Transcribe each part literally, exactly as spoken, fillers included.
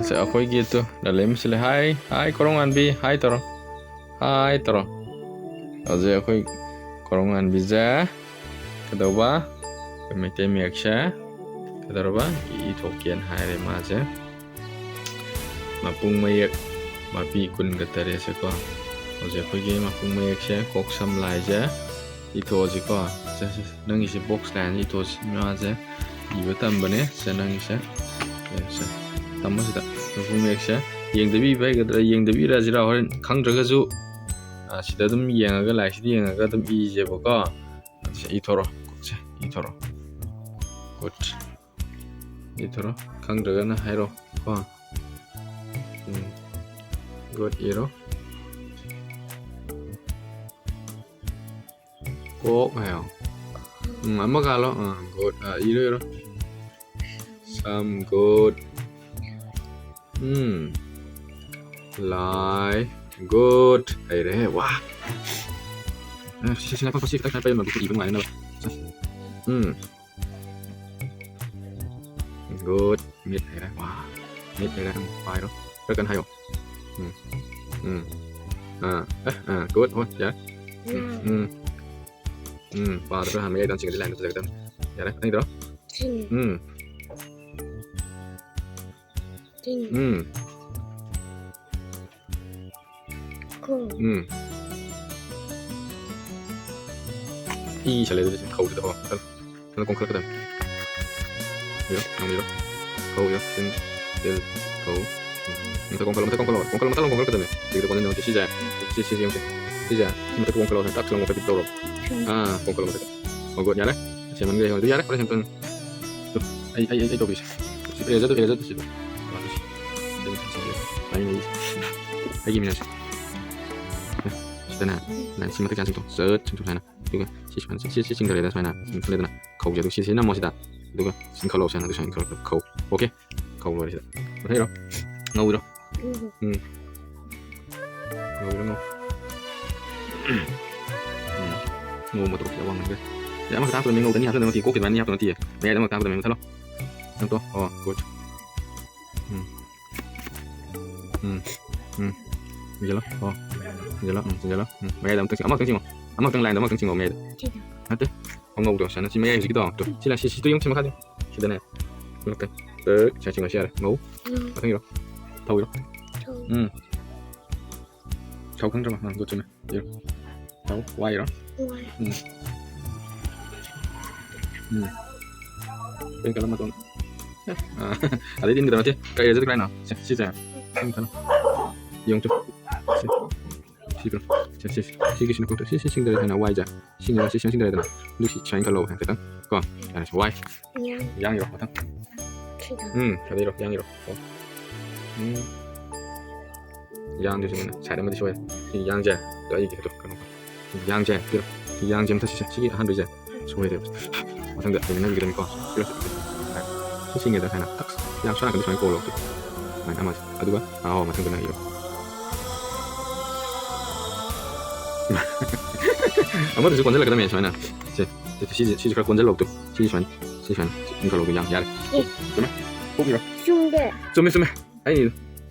ꯑꯁ, ꯑꯩꯈꯣꯏꯒꯤ ꯇꯨ ꯂꯂꯩꯃꯁꯤ ꯂꯩ꯫ ꯍꯥꯏ, ꯍꯥꯏ, ꯀꯣꯔꯧꯉꯥꯟꯕꯤ, ꯍꯥꯏ ꯇꯧꯔꯣ꯫ ꯍꯥꯏ ꯇꯧꯔꯣ꯫ ꯍꯧꯖꯤꯛ ꯑꯩꯈꯣꯏ ꯀꯣꯔꯧꯉꯥꯟꯕꯤꯁꯦ ꯀꯩꯗꯧꯕ? ꯑꯩꯈꯣꯏ ꯃꯩꯇꯩ ꯃꯌꯦꯛꯁꯦ ꯀꯩꯗꯧꯔꯕ? ꯏ ꯊꯣꯛꯀꯦꯅ ꯍꯥꯏꯔꯦ ꯃꯥꯁꯦ꯫ ꯃꯄꯨꯡ ꯃꯌꯦꯛ ꯃꯄꯤ ꯀꯨꯟꯒ ꯇꯔꯦꯠꯁꯦꯀꯣ꯫ ꯍꯧꯖꯤꯛ ꯑꯩꯈꯣꯏꯒꯤ ꯃꯄꯨꯡ ꯃꯌꯦꯛꯁꯦ ꯀꯣꯛ ꯁꯝ ꯂꯥꯏꯁꯦ ꯏꯊꯣꯛꯑꯁꯤꯀꯣ꯫ ꯁꯦ, ꯁꯦ, ꯅꯪꯒꯤꯁꯦ ꯕꯣꯛꯁ ꯂꯥꯏꯟꯁꯦ ꯏꯊꯣꯛꯑꯁꯤ꯫ ꯃꯥꯁꯦ ꯏꯕ ꯇꯝꯕꯅꯦ꯫ ꯁꯦ, ꯅꯪꯒꯤꯁꯦ꯫ ꯁꯦ, ꯁꯦ꯫ ꯇꯝꯃꯣ ꯁꯤꯗ꯫ ꯃꯄꯨꯡ ꯃꯌꯦꯛꯁꯦ ꯌꯦꯡꯗꯕꯤ ꯏꯕ ꯍꯩꯒꯗ꯭ꯔꯥ? ꯌꯦꯡꯗꯕꯤ ꯏꯔꯁꯤꯔꯥ? ꯍꯣꯔꯦꯟ ꯈꯪꯗ꯭ꯔꯒꯁꯨ, ꯑ, ꯁꯤꯗ ꯑꯗꯨꯝ ꯌꯦꯡꯉꯒ, ꯂꯥꯏꯔꯤꯛꯁꯤꯗ ꯌꯦꯡꯉꯒ ꯑꯗꯨꯝ ꯏꯁꯦꯕꯀꯣ꯫ ꯁꯦ, ꯏꯊꯣꯔꯣ꯫ ꯁꯦ, ꯏꯊꯣꯔꯣ꯫ ꯒꯨꯗ꯫ ꯏꯊꯣꯔꯣ꯫ ꯈꯪꯗ꯭ꯔꯒꯅ ꯍꯥꯏꯔꯣ ꯀꯣ꯫ ꯎꯝ꯫ ꯒꯨꯗ ꯏꯔꯣ꯫ ꯀꯣꯛ ꯍꯥꯏꯌꯣ꯫ ꯎꯝ, ꯑꯃꯒ ꯍꯥꯜꯂꯣ꯫ ꯑꯥ, ꯒꯨꯗ꯫ ꯑꯥ, ꯏꯔꯣ, ꯏꯔꯣ꯫ ꯁꯝ, ꯒꯨꯗ꯫ ꯎꯝ꯫ ꯂꯥꯏ꯫ ꯒꯨꯗ꯫ ꯍꯩꯔꯦꯍꯦ꯫ ꯋꯥ꯫ ꯑ, ꯁꯤ, ꯁꯤ, ꯁꯤ, ꯉꯥꯏꯈꯣ, ꯁꯤ ꯈꯤꯇꯪ ꯁꯨꯃꯥꯏꯅ ꯄꯩꯔꯝꯃꯣ, ꯑꯗꯨꯒ ꯏꯕ ꯅꯨꯡꯉꯥꯏꯅꯕ꯫ ꯁꯦ꯫ ꯎꯝ꯫ ꯒꯨꯗ꯫ ꯃꯤꯠ ꯍꯩꯔꯦ꯫ ꯋꯥ꯫ ꯃꯤꯠ ꯍꯩꯔꯦ꯫ ꯎꯝ, ꯄꯥꯏꯔꯣ꯫ ꯈꯔ ꯀꯟꯅ ꯍꯥꯏꯌꯣ꯫ ꯎꯝ꯫ ꯎꯝ꯫ ꯑꯥ꯫ ꯑꯦ, ꯑꯥ꯫ ꯒꯨꯗ꯫ ꯍꯣꯏ, ꯌꯥꯔꯦ꯫ ꯎꯝ꯫ ꯎꯝ꯫ ꯎꯝ꯫ ꯄꯥꯗ ꯈꯔ ꯍꯥꯟꯅ ꯃꯌꯥꯏꯗ ꯆꯤꯡꯉꯗꯤ ꯂꯥꯏꯟꯗ ꯐꯖꯒꯗꯕꯅꯤ꯫ ꯌꯥꯔꯦ, ꯑꯅꯤꯗꯔꯣ? ꯎꯝ꯫ ꯎꯝ꯫ ꯎꯝ꯫ ꯏ ꯁꯥꯜꯂꯦ ꯑꯗꯨꯗꯤ ꯈꯧꯁꯤꯗ, ꯍꯣ꯫ ꯈꯔ ꯀꯣꯟꯈꯠꯂꯛꯀꯗꯕꯅꯤ꯫ ꯏꯔꯣ, ꯅꯪ ꯏꯔꯣ꯫ ꯈꯧ ꯏꯔꯣ꯫ ꯆꯤꯟ, ꯆꯤꯜ, ꯈꯧ꯫ ꯎꯝ꯫ ꯃꯊꯛ ꯀꯣꯟꯈꯠꯂꯣ, ꯃꯊꯛ ꯀꯣꯟꯈꯠꯂꯣ꯫ ꯀꯣꯟꯈꯠꯂꯣ, ꯃꯊꯛ ꯀꯣꯟꯈꯠꯂꯛꯀꯗꯕꯅꯤ꯫ ꯁꯤꯗ ꯀꯣꯟꯁꯤꯟꯗ ꯅꯠꯇꯦ꯫ ꯁꯤꯁꯦ꯫ ꯁꯤ, ꯁꯤ, ꯁꯤ ꯌꯦꯡꯉꯨꯁꯦ꯫ ꯁꯤꯁꯦ꯫ ꯁꯤ ꯃꯊꯛꯇ ꯀꯣꯟꯈꯠꯂꯣ꯫ ꯇꯛ ꯂꯥꯎꯅ ꯀꯣꯟꯈꯠꯄꯤ ꯇꯧꯔꯣ꯫ ꯑꯥ, ꯀꯣꯟꯈꯠꯂꯣ ꯃꯊꯛꯇ꯫ ꯑꯣ, ꯒꯨꯗ, ꯌꯥꯔꯦ꯫ ꯁꯦꯝꯃꯟꯈ꯭ꯔꯦ꯫ ꯑꯗꯨ ꯌꯥꯔꯦ꯫ ꯍꯣꯔꯦꯟ ꯁꯦꯝ ꯇꯧꯅꯤ꯫ ꯇꯨ, ꯑꯩ, ꯑꯩ, ꯑꯩ, ꯑꯩ ꯇꯧꯕꯤꯁꯦ꯫ ꯁꯤ eraser ꯗꯨ, eraser ꯗꯨ ꯁꯤꯗ꯫ ꯑꯩꯒꯤ ꯃꯤꯅꯠꯁꯦ꯫ ꯁꯤꯗꯅꯦ, ꯁꯤ ꯃꯊꯛ ꯆꯥꯁꯤꯡꯗꯣ ꯆꯠ ꯁꯨꯝ ꯁꯨꯃꯥꯏꯅ꯫ ꯑꯗꯨꯒ ꯁꯤ ꯁꯨꯃꯥꯏꯅ, ꯁꯤ, ꯁꯤ, ꯁꯤ ꯆꯤꯡꯊꯔꯦꯗꯅ ꯁꯨꯃꯥꯏꯅ꯫ ꯁꯤ ꯂꯩꯗꯅ ꯈꯧꯁꯦ꯫ ꯑꯗꯨ ꯁꯤ, ꯁꯤ ꯅꯝꯃꯣ ꯁꯤꯗ꯫ ꯑꯗꯨꯒ ꯁꯤ ꯈꯜꯂꯣ ꯁꯨꯃꯥꯏꯅ꯫ ꯑꯗꯨ ꯁꯨꯃꯥꯏꯅ ꯈꯜꯂꯣ꯫ ꯈꯧ꯫ ꯑꯣꯀꯦ꯫ ꯈꯧ ꯂꯣꯏꯔꯦ ꯁꯤꯗ꯫ ꯃꯊꯪ ꯏꯔꯣ꯫ ꯉꯧ ꯏꯔꯣ꯫ ꯎꯝ꯫ ꯎꯝ꯫ ꯉꯧ ꯏꯔꯣ, ꯉꯧ꯫ ꯎꯝ꯫ ꯉꯧ ꯃꯇꯧꯁꯦ ꯑꯋꯥꯡꯕꯁꯦ꯫ ꯁꯤ ꯑꯃꯈꯛꯇ ꯍꯥꯞꯀꯗꯕꯅꯤ, ꯉꯧꯗ ꯑꯅꯤ ꯍꯥꯞꯆꯟꯗꯧ ꯅꯠꯇꯦ꯫ ꯀꯣꯛꯇ ꯑꯗꯨꯃꯥꯏꯅ ꯑꯅꯤ ꯍꯥꯞꯇꯧ ꯅꯠꯇꯦ꯫ ꯃꯌꯥꯏꯗ ꯑꯃꯈꯛꯇ ꯍꯥꯞꯀꯗꯕꯅꯤ꯫ ꯃꯨꯊꯠꯂꯣ꯫ ꯅꯪ ꯇꯣ꯫ ꯑꯣ, ꯒꯨꯗ꯫ ꯎꯝ꯫ ꯎꯝ꯫ ꯎꯝ꯫ ꯆꯤꯡꯁꯤꯜꯂꯣ꯫ ꯑꯣ꯫ ꯆꯤꯡꯁꯤꯜꯂꯣ꯫ ꯎꯝ, ꯆꯤꯡꯁꯤꯜꯂꯣ꯫ ꯎꯝ꯫ ꯃꯌꯥꯏꯗ ꯑꯃꯨꯛꯇꯪ ꯆꯤꯡꯉꯣ꯫ ꯑꯃꯈꯛꯇꯪ line ꯗ ꯑꯃꯈꯛꯇꯪ ꯆꯤꯡꯉꯣ ꯃꯌꯥꯏꯗ꯫ ꯁꯤꯗ꯫ ꯅꯠꯇꯦ꯫ ꯑꯉꯧꯕꯗꯣ ꯁꯥꯏꯅ ꯁꯤ ꯃꯌꯥꯏ ꯍꯧꯖꯤꯛꯀꯤꯗꯣ꯫ ꯁꯤ ꯂꯥꯛ-, ꯁꯤ, ꯁꯤꯗꯣ ꯌꯦꯡꯉꯨ ꯁꯤ ꯃꯈꯥꯗ꯫ ꯁꯤꯗꯅꯦ꯫ ꯑꯃꯨꯛꯇꯪ꯫ ꯇꯛ꯫ ꯁꯥꯏ ꯆꯤꯡꯉꯣ ꯁꯤ ꯌꯥꯔꯦ꯫ ꯉꯧ꯫ ꯎꯝ꯫ ꯃꯊꯪꯒꯤꯗꯣ꯫ ꯊꯧ ꯏꯔꯣ꯫ ꯊꯧ꯫ ꯎꯝ꯫ ꯊꯧ ꯈꯪꯗ꯭ꯔꯕ? ꯑꯥ, good ꯆꯨꯝꯃꯦ꯫ ꯏꯔꯣ꯫ ꯊꯧ꯫ ꯋꯥꯏ ꯏꯔꯣ꯫ ꯋꯥꯏ꯫ ꯎꯝ꯫ ꯎꯝ꯫ Pink colour ꯃꯇꯣꯟ꯫ ꯑꯦ, ꯑꯥ, ꯑꯗꯩꯗꯤ ꯏꯟꯒꯗꯕ ꯅꯠꯇꯦ꯫ ꯀꯩ ꯔꯦꯁꯤꯗ ꯀꯗꯥꯏꯅꯣ? ꯁꯦ, ꯁꯤꯁꯦ꯫ ꯁꯤ ꯃꯊꯪ꯫ ꯌꯦꯡꯉꯨ ꯇꯨ꯫ ꯁꯤ꯫ ꯁꯤ ꯄꯤꯔꯣ꯫ ꯁꯦ, ꯁꯤ, ꯁꯤꯒꯤꯁꯤꯅ ꯀꯣꯛꯇ ꯁꯤ, ꯁꯤ ꯁꯤꯡꯗꯔꯦꯗꯅ, ꯋꯥꯏꯁꯦ꯫ ꯁꯤꯡꯉꯦ, ꯁꯤ ꯁꯤꯡ ꯁꯤꯡꯗꯔꯦꯗꯅ꯫ ꯑꯗꯨ ꯁꯤ ꯁꯨꯃꯥꯏꯅ ꯈꯜꯂꯣꯕ ꯈꯤꯇꯪ꯫ ꯀꯣ? ꯌꯥꯔꯦ, ꯁꯤ ꯋꯥꯏ꯫ ꯌꯥꯡ꯫ ꯌꯥꯡ ꯏꯔꯣ, ꯃꯊꯪ꯫ ꯁꯤꯗ꯫ ꯎꯝ, ꯑꯗꯩ ꯏꯔꯣ, ꯌꯥꯡ ꯏꯔꯣ꯫ ꯀꯣ꯫ ꯎꯝ꯫ ꯌꯥꯡꯗꯨꯁꯨ ꯁꯥꯏꯠ ꯑꯃꯗꯤ ꯁꯣꯏꯔꯦ꯫ ꯁꯤ ꯌꯥꯡꯁꯦ꯫ ꯑꯗꯣ ꯑꯩꯒꯤ ꯈꯛꯇ ꯀꯩꯅꯣ꯫ ꯁꯤ ꯌꯥꯡꯁꯦ ꯄꯤꯔꯣ꯫ ꯁꯤ ꯌꯥꯡꯁꯦ ꯃꯊꯛꯁꯤꯁꯦ꯫ ꯁꯤꯒꯤ ꯑꯍꯥꯟꯕꯩꯁꯦ ꯁꯣꯏꯔꯦꯕ꯫ ꯃꯊꯪꯗ ꯑꯩꯅ ꯅꯝꯈꯤꯗꯣꯏꯅꯤꯀꯣ꯫ ꯄꯤꯔꯣ꯫ ꯁꯤ ꯁꯤꯡꯉꯦꯗ ꯁꯨꯃꯥꯏꯅ꯫ ꯇꯛꯁ꯫ ꯌꯥꯝ ꯁꯣꯏꯔꯀꯥꯟꯗ ꯁꯨꯃꯥꯏꯅ ꯀꯣꯜꯂꯣ꯫ ꯁꯨꯃꯥꯏꯅ ꯑꯃꯁꯦ꯫ ꯑꯗꯨꯒ, ꯑꯥꯎ, ꯃꯊꯪꯗꯅ ꯏꯔꯣ꯫ ꯑꯃꯗꯨꯁꯨ ꯀꯣꯟꯁꯤꯜꯂꯛꯀꯗꯕꯅꯦ ꯁꯨꯃꯥꯏꯅ꯫ ꯁꯦ, ꯁꯤ, ꯁꯤꯁꯦ, ꯁꯤꯁꯦ ꯈꯔ ꯀꯣꯟꯁꯤꯜꯂꯣ ꯇꯨ꯫ ꯁꯤ ꯁꯨꯃꯥꯏꯅ, ꯁꯤ ꯁꯨꯃꯥꯏꯅ ꯏꯟꯈꯠꯂꯣ ꯇꯨ, ꯌꯥꯝ ꯌꯥꯔꯦ꯫ ꯑꯦ꯫ ꯆꯨꯝꯃꯦ? ꯀꯣꯛ ꯏꯔꯣ꯫ ꯆꯨꯝꯗꯦ꯫ ꯆꯨꯝꯃꯦ, ꯆꯨꯝꯃꯦ꯫ ꯑꯩ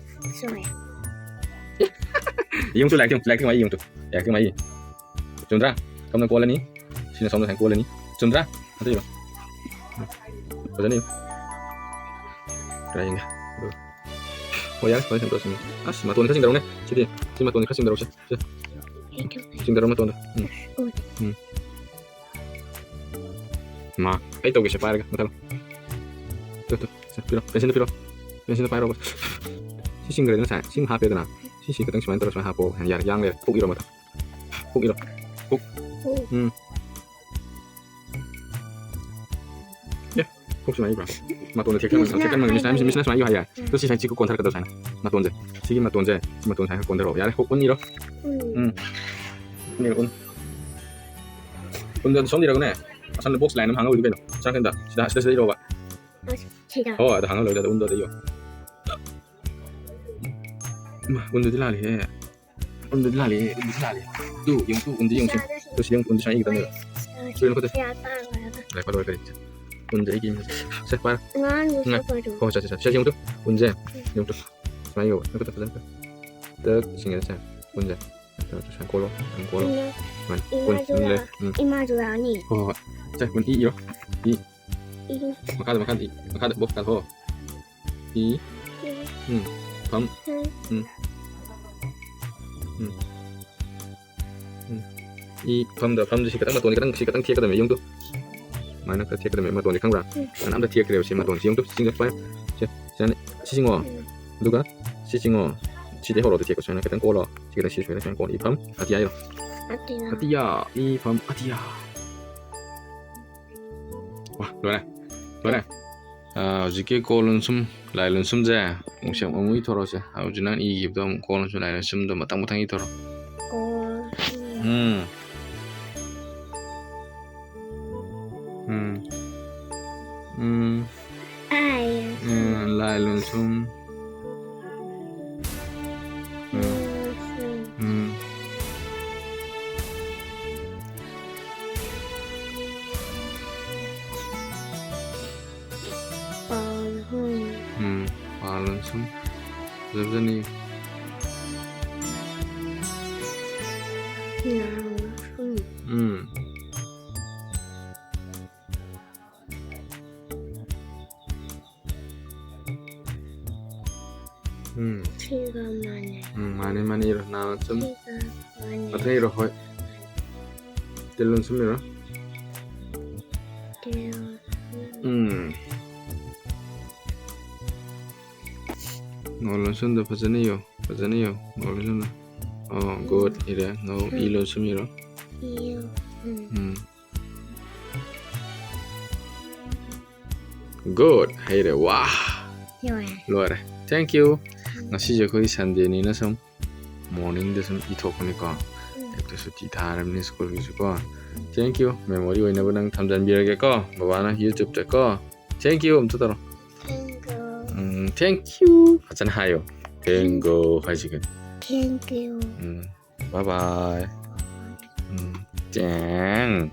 ꯆꯨꯝꯃꯦ꯫ ꯌꯦꯡꯉꯨ ꯇꯨ, ꯂꯥꯏꯔꯤꯛꯇ ꯌꯦꯡꯉꯨ, ꯂꯥꯏꯔꯤꯛꯇ ꯌꯦꯡꯉꯨ, ꯑꯩ ꯌꯦꯡꯉꯨ ꯇꯨ꯫ ꯂꯥꯏꯔꯤꯛꯇ ꯌꯦꯡꯉꯨ, ꯑꯩ ꯌꯦꯡꯉꯨ꯫ ꯆꯨꯝꯗ꯭ꯔꯥ? ꯀꯝꯅ ꯀꯣꯜꯂꯅꯤ? ꯁꯤꯅ ꯁꯣꯝꯗ ꯁꯨꯃꯥꯏꯅ ꯀꯣꯜꯂꯅꯤ꯫ ꯆꯨꯝꯗ꯭ꯔꯥ? ꯑꯝꯇ ꯌꯦꯡꯉꯨ꯫ ꯐꯖꯅ ꯌꯦꯡꯉꯨ꯫ ꯑꯣ, ꯌꯥꯔꯦ, ꯐꯖꯅ ꯁꯦꯝꯗꯣꯛꯑꯁꯤ꯫ ꯑꯁ, ꯃꯇꯣꯟ ꯈꯔ ꯆꯤꯡꯗꯔꯛꯎꯅꯦ꯫ ꯁꯤꯗꯤ, ꯁꯤ ꯃꯇꯣꯟꯁꯦ ꯈꯔ ꯆꯤꯡꯗꯔꯛꯎꯁꯦ꯫ ꯁꯤ꯫ ꯆꯤꯡꯗꯔꯛꯑꯣ ꯃꯇꯣꯟꯗꯣ꯫ ꯎꯝ꯫ ꯎꯝ꯫ ꯃꯥ, ꯑꯩ ꯇꯧꯒꯦꯁꯦ ꯄꯥꯏꯔꯒ, ꯃꯨꯊꯠꯂꯣ꯫ ꯇꯨ, ꯇꯨ, ꯁꯦ, ꯄꯤꯔꯣ, pencil ꯗꯣ ꯄꯤꯔꯣ꯫ Pencil ꯗꯣ ꯄꯥꯏꯔꯣꯕ꯫ ꯁꯤ ꯆꯤꯡꯈ꯭ꯔꯦꯗꯅ ꯉꯁꯥꯏ, ꯁꯤ ꯑꯃ ꯍꯥꯞꯄꯦꯗꯅ꯫ ꯁꯤ, ꯁꯤ ꯈꯛꯇꯪ ꯁꯨꯃꯥꯏꯅ ꯇꯧꯔꯒ ꯁꯨꯃꯥꯏꯅ ꯍꯥꯞꯄꯣ꯫ ꯌꯥꯔꯦ, ꯌꯥꯡ ꯂꯩꯔꯦ꯫ ꯄꯨꯛ ꯏꯔꯣ ꯃꯊꯛ꯫ ꯄꯨꯛ ꯏꯔꯣ꯫ ꯄꯨꯛ꯫ ꯎꯝ꯫ ꯑꯦ, ꯄꯨꯛ ꯁꯨꯃꯥꯏꯅ ꯏꯕ꯭ꯔꯥ? ꯃꯇꯣꯟꯗ ꯊꯦꯛꯀꯟꯕ, ꯃꯤꯁꯅ ꯊꯦꯛꯀꯟꯕ, ꯃꯤꯁꯅ, ꯍꯥꯏ, ꯃꯤꯁꯅ ꯁꯨꯃꯥꯏꯅ ꯏꯌꯨ ꯍꯥꯏ ꯌꯥꯏ꯫ ꯎꯝ꯫ ꯇꯨ ꯁꯤ ꯁꯨꯃꯥꯏꯅ ꯆꯤꯛꯄ ꯀꯣꯟꯊꯔꯛꯀꯗꯕ ꯁꯨꯃꯥꯏꯅ꯫ ꯃꯇꯣꯟꯁꯦ꯫ ꯁꯤꯒꯤ ꯃꯇꯣꯟꯁꯦ, ꯁꯤ ꯃꯇꯣꯟ ꯁꯨꯃꯥꯏꯅ ꯀꯣꯟꯊꯔꯛꯑꯣ꯫ ꯌꯥꯔꯦ, ꯎꯟ ꯏꯔꯣ꯫ ꯎꯝ꯫ ꯎꯝ꯫ ꯎꯟ ꯏꯔꯣ, ꯎꯟ꯫ ꯎꯟꯗꯣ ꯁꯣꯝꯗ ꯏꯔꯒꯅꯦ꯫ ꯑꯁꯣꯝꯗ box line ꯑꯃ ꯍꯥꯡꯍꯧꯔꯤꯗꯣ ꯀꯩꯅꯣ? ꯁꯣꯝ ꯅꯥꯀꯟꯗ꯫ ꯁꯤꯗ, ꯁꯤꯗ, ꯁꯤꯗ ꯏꯔꯣꯕ꯫ ꯁꯤꯗ꯫ ꯍꯣꯏ, ꯑꯗ ꯍꯥꯡꯍꯜꯂꯣꯏꯗ, ꯎꯟꯗꯣ ꯑꯗ ꯏꯌꯣ꯫ ꯏꯃꯥ, ꯎꯟꯗꯨꯗꯤ ꯂꯥꯜꯂꯤꯍꯦ꯫ ꯎꯟꯗꯨꯗꯤ ꯂꯥꯜꯂꯤꯍꯦ, ꯎꯟꯗꯨꯗꯤ ꯂꯥꯜꯂꯤ꯫ ꯇꯨ, ꯌꯦꯡꯉꯨ, ꯇꯨ, ꯎꯟꯗꯤ ꯌꯦꯡꯉꯨ, ꯁꯤ꯫ ꯇꯨ, ꯁꯤ ꯌꯦꯡꯉꯨ, ꯎꯟꯗꯤ ꯁꯨꯃꯥꯏꯅ ꯏꯒꯗꯕꯅꯦꯕ꯫ ꯁꯤ ꯌꯦꯡꯉꯨ, ꯈꯨꯠꯇ꯫ ꯂꯥꯏꯔꯤꯛ ꯄꯥ ꯂꯣꯏꯔꯦ, ꯀꯔꯤ? ꯎꯟꯁꯦ ꯑꯩꯒꯤ ꯏꯃꯥꯁꯦ꯫ ꯁꯦ, ꯄꯥꯏꯔꯣ꯫ ꯉꯥ꯫ ꯍꯣꯏ, ꯁꯦ, ꯁꯦ, ꯁꯦ, ꯁꯦ, ꯌꯦꯡꯉꯨ ꯇꯨ꯫ ꯎꯟꯁꯦ꯫ ꯌꯦꯡꯉꯨ ꯇꯨ꯫ ꯁꯨꯃꯥꯏꯅ ꯌꯦꯡꯉꯨ꯫ ꯅꯈꯨꯠꯇ ꯐꯖꯅ ꯇꯛ꯫ ꯇꯛ, ꯁꯤꯡꯉꯦ ꯁꯦ꯫ ꯎꯟꯁꯦ꯫ ꯇꯛ, ꯁꯨꯃꯥꯏꯅ ꯀꯣꯜꯂꯣ꯫ ꯑꯗꯨꯝ ꯀꯣꯜꯂꯣ꯫ ꯏꯃꯥ-, ꯁꯨꯃꯥꯏꯅ꯫ ꯎꯟ, ꯏꯃꯥꯁꯨ ꯎꯟ ꯂꯩ꯫ ꯌꯥꯎ-, ꯎꯝ꯫ ꯏꯃꯥꯁꯨ ꯌꯥꯎꯅꯤ꯫ ꯍꯣꯏ, ꯍꯣꯏ, ꯍꯣꯏ꯫ ꯁꯦ, ꯎꯟ ꯏ ꯏꯔꯣ꯫ ꯏ꯫ ꯏ꯫ ꯃꯈꯥꯗ, ꯃꯈꯥꯗ ꯏ꯫ ꯃꯈꯥꯗ ꯕꯣꯛꯁ ꯀꯥꯗꯣ꯫ ꯏ꯫ ꯏ꯫ ꯎꯝ꯫ ꯐꯝ꯫ ꯎꯝ꯫ ꯎꯝ꯫ ꯎꯝ꯫ ꯎꯝ꯫ ꯏ ꯐꯝꯗ, ꯐꯝꯗ ꯁꯤ ꯈꯤꯇꯪ ꯃꯇꯣꯟꯁꯦ ꯈꯤꯇꯪ, ꯁꯤ ꯈꯤꯇꯪ ꯊꯦꯛꯀꯗꯕꯅꯤ, ꯌꯦꯡꯉꯨ ꯇꯨ꯫ ꯁꯨꯃꯥꯏꯅ ꯈꯔ ꯊꯦꯛꯀꯗꯕꯅꯤ, ꯃꯇꯣꯟꯁꯦ ꯈꯪꯕ꯭ꯔꯥ? ꯎꯝ꯫ ꯁꯨꯃꯥꯏꯅ ꯑꯝꯇ ꯊꯦꯛꯇ꯭ꯔꯦꯕ, ꯁꯤ ꯃꯇꯣꯟꯁꯦ ꯌꯦꯡꯉꯨ ꯇꯨ, ꯁꯤ ꯆꯤꯡꯉꯣ, ꯁꯤ ꯆꯤꯡꯉꯣ꯫ ꯎꯝ꯫ ꯑꯗꯨꯒ ꯁꯤ ꯆꯤꯡꯉꯣ꯫ ꯁꯤꯗꯩ ꯍꯧꯔꯛꯑꯣ, ꯊꯦꯛꯄ ꯁꯨꯃꯥꯏꯅ ꯈꯤꯇꯪ ꯀꯣꯜꯂꯣ꯫ ꯁꯤ ꯈꯤꯇꯪ, ꯁꯤ ꯁꯨꯃꯥꯏꯅ ꯈꯤꯇꯪ ꯀꯣꯜꯂꯣ꯫ ꯏ ꯐꯝ, ꯑꯇꯤꯌꯥ ꯏꯔꯣ꯫ ꯑꯇꯤꯌꯥ꯫ ꯑꯇꯤꯌꯥ, ꯏ ꯐꯝ, ꯑꯇꯤꯌꯥ꯫ ꯋꯥ, ꯂꯣꯏꯔꯦ꯫ ꯂꯣꯏꯔꯦ꯫ ꯑꯥ, ꯍꯧꯖꯤꯛꯀꯤ ꯀꯣ ꯂꯣꯟꯁꯨꯝ, ꯂꯥꯏ ꯂꯣꯟꯁꯨꯝꯁꯦ ꯑꯃꯨꯛ ꯁꯦꯝ-, ꯑꯃꯨꯛ ꯏꯊꯣꯔꯛꯑꯣꯁꯦ꯫ ꯍꯧꯖꯤꯛ ꯅꯪ ꯏꯈꯤꯕꯗꯣ ꯑꯃꯨꯛ ꯀꯣ ꯂꯣꯟꯁꯨꯝ, ꯂꯥꯏ ꯂꯣꯟꯁꯨꯝꯗꯣ ꯃꯊꯪ ꯃꯊꯪ ꯏꯊꯣꯔꯛꯑꯣ꯫ ꯀꯣ ꯂꯣꯟꯁꯨꯝ꯫ ꯎꯝ꯫ ꯎꯝ꯫ ꯎꯝ꯫ ꯑꯥꯏ꯫ ꯎꯝ, ꯂꯥꯏ ꯂꯣꯟꯁꯨꯝ꯫ ꯎꯝ꯫ ꯂꯣꯟꯁꯨꯝ꯫ ꯎꯝ꯫ ꯄꯥ ꯂꯣꯟꯁꯨꯝ꯫ ꯎꯝ, ꯄꯥ ꯂꯣꯟꯁꯨꯝ꯫ ꯐꯖ ꯐꯖꯅ ꯏꯌꯨ꯫ ꯉꯥ ꯂꯣꯟꯁꯨꯝ꯫ ꯎꯝ꯫ ꯎꯝ꯫ ꯁꯤꯒ ꯃꯥꯟꯅꯩ꯫ ꯎꯝ, ꯃꯥꯟꯅꯩ, ꯃꯥꯟꯅꯩ꯫ ꯏꯔꯣ, ꯅꯥ ꯂꯣꯟꯁꯨꯝ꯫ ꯁꯤꯒ ꯃꯥꯟꯅꯩ꯫ ꯃꯊꯪ ꯏꯔꯣ, ꯍꯣꯏ꯫ ꯇꯤꯜ ꯂꯣꯟꯁꯨꯝ ꯏꯔꯣ꯫ ꯇꯤꯜ ꯂꯣꯟꯁꯨꯝ꯫ ꯎꯝ꯫ ꯉꯣ ꯂꯣꯟꯁꯨꯝꯗꯣ ꯐꯖꯅ ꯏꯌꯣ, ꯐꯖꯅ ꯏꯌꯣ, ꯉꯣ ꯂꯣꯟꯁꯨꯝꯗꯣ꯫ ꯑꯣ, good, ꯏꯔꯦ꯫ ꯉꯣ, ꯏ ꯂꯣꯟꯁꯨꯝ ꯏꯔꯣ꯫ ꯏ, ꯎꯝ꯫ ꯎꯝ꯫ Good, ꯍꯩꯔꯦ, ꯋꯥ꯫ ꯂꯣꯏꯔꯦ꯫ ꯂꯣꯏꯔꯦ꯫ Thank you꯫ ꯎꯝ꯫ ꯉꯁꯤꯁꯦ ꯑꯩꯈꯣꯏ Sunday ꯅꯤꯅ ꯁꯨꯝ morning ꯗ ꯁꯨꯝ ꯏꯊꯣꯛꯄꯅꯤꯀꯣ꯫ ꯎꯝ꯫ ꯑꯌꯨꯛꯇ ꯁꯨꯇꯤ ꯊꯥꯔꯕꯅꯤ school ꯒꯤꯁꯨꯀꯣ꯫ Thank you꯫ Memory ꯑꯣꯏꯅꯕ ꯅꯪ ꯊꯝꯖꯟꯕꯤꯔꯒꯦꯀꯣ꯫ ꯕꯕꯥꯅ YouTube ꯇꯀꯣ꯫ Thank you ꯑꯝꯇ ꯇꯧꯔꯣ꯫ Thank you꯫ Um, thank you꯫ ꯐꯖꯅ ꯍꯥꯏꯌꯣ꯫ Thank you ꯍꯥꯏꯁꯤ ꯀꯩꯅꯣ? Thank you꯫ Um, bye bye꯫ ꯎꯝ, ꯆꯦꯡ꯫